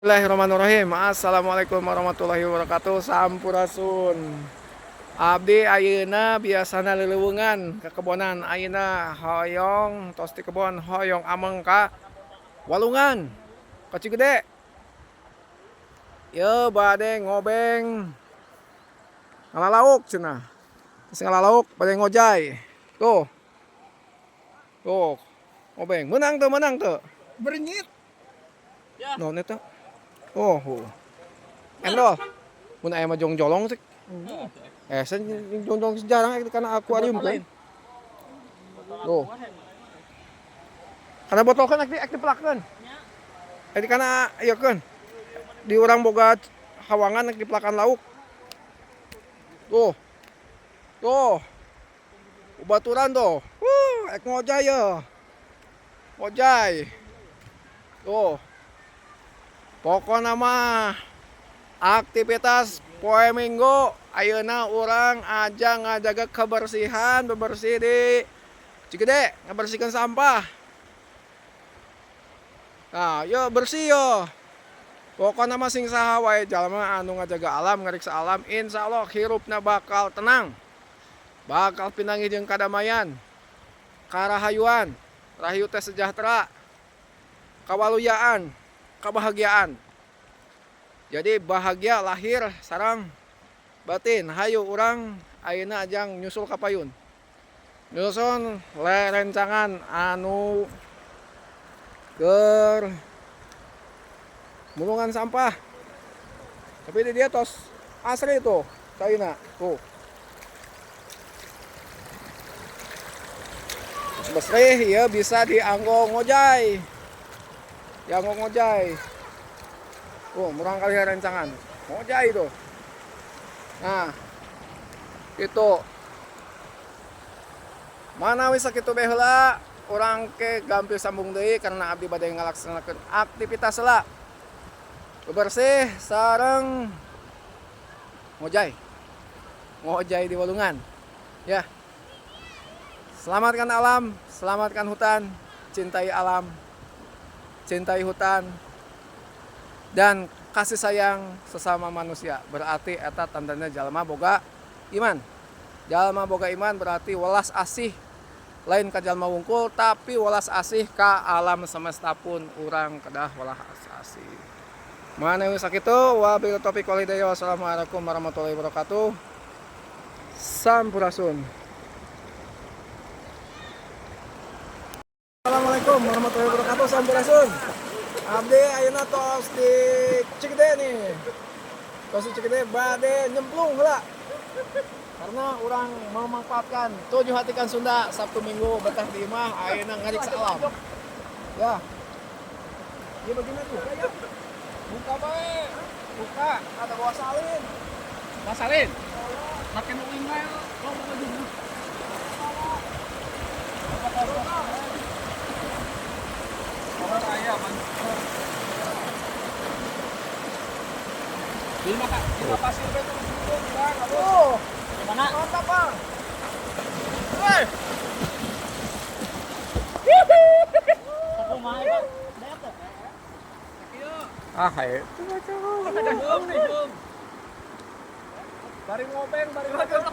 Bismillahirrahmanirrahim. Assalamualaikum warahmatullahi wabarakatuh. Sampurasun. Abdi ayeuna biasana leleuweungan ka kebonan, ayeuna hoyong tos ti kebon, hoyong ameng ka walungan, ka Cigede. Ye bade ngobeng ngalalauk cenah. Terus ngalalauk bade ngojay. Tuh. Tuh. Ngobeng. Menang tuh, menang tuh. Berenyit. Ya. Naon eta? Oh, oh. Endol. Mun aya mah jongjolong sih. Eh, sen jongjolong jarang karena akuarium kan. Tuh. Karena botol kan ek dipelakeun. Ek di kana ieu keun. Di urang boga hawangan ek dipelakan lauk. Tuh. Tuh. Baturan tuh. Wuh, ek ngojay ya. Ngojay. Tuh. Pokokna mah aktivitas poe Minggu ayeuna urang aja ngajaga kebersihan, bebersih di Cigede, ngabersihkan sampah. Nah, yo bersih yo. Pokokna mah sing saha wae jalma anu ngajaga alam, ngariksa alam, insya Allah hirupna bakal tenang. Bakal pinanggih jeung kadamaian. Karahayuan, rahayu teh sejahtera. Kawaluyaan, kebahagiaan. Jadi bahagia lahir sareng batin. Hayu urang ayeuna ajang nyusul ka payun. Nyusun rerencangan anu keur mulungan sampah. Tapi di dia tos asri tuh, caina tuh. Tos bersih ya bisa dianggo ngojay. Dianggo ngojay. Oh, murang kali rencangan. Ngojay itu. Nah, itu. Mana wis sakitu bae heula, urang ke gampil sambung deui karena abdi bade ngalaksanakeun aktivitas heula. Bebersih sareng ngojay. Ngojay di walungan. Ya. Selamatkan alam, selamatkan hutan, cintai alam, cintai hutan, dan kasih sayang sesama manusia. Berarti eta tandanya jalma boga iman. Jalma boga iman berarti welas asih lain ka jalma wungkul, tapi welas asih ka alam semesta pun urang kedah welas asih. Mana wis sakitu, wabillahi taufiq wal hidayah. Wassalamualaikum warahmatullahi wabarakatuh. Sampurasun. Assalamualaikum warahmatullahi wabarakatuh. Sampurasun. Abdi ayeuna tos di Cigede nih. Tos di Cigede bade nyemplung heula. Karena urang memanfaatkan tujuh hatikan Sunda Sabtu Minggu betah di imah ayeuna ngariksa alam. Ya. Iya bagaimana tuh? Ya. Buka bae. Buka, ada bawa salin. Bawa salin. Makin uing wae lo mau baju. Orang kaya man. Lima pasir bae tuh Bang. Oh, Gimana? mantap, Bang. Hei. Kumaha, Bang? Ah, hae. Bari ngobeng, bari ngobeng.